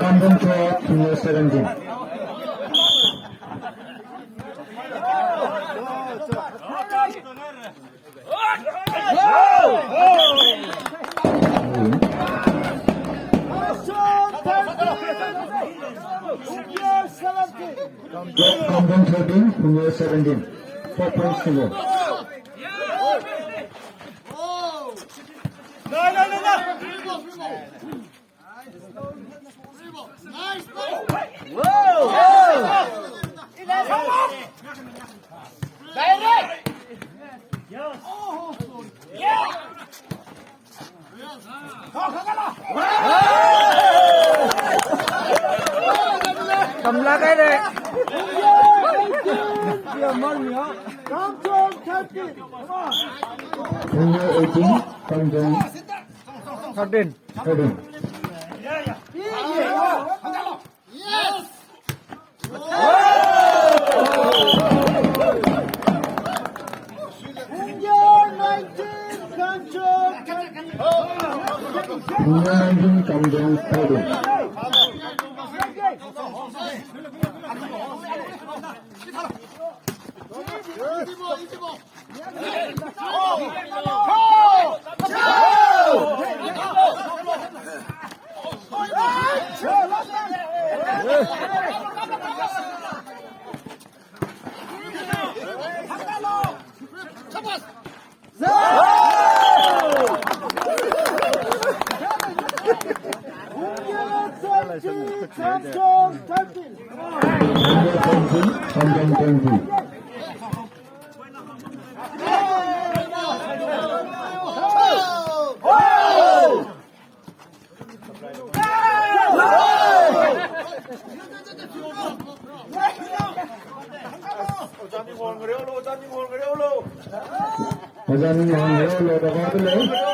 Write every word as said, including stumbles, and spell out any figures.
Kamdong twelve, Phungyo seventeen. Kamdong thirteen, Phungyo seventeen. Four points to go. Kamla kai re. Phungyo eighteen, Kamdong thirteen. Thirteen. Phungyo nineteen, Kamdong thirteen. Ojāning hon ngareo lo, ojāning hon ngareo lo, da ba lo.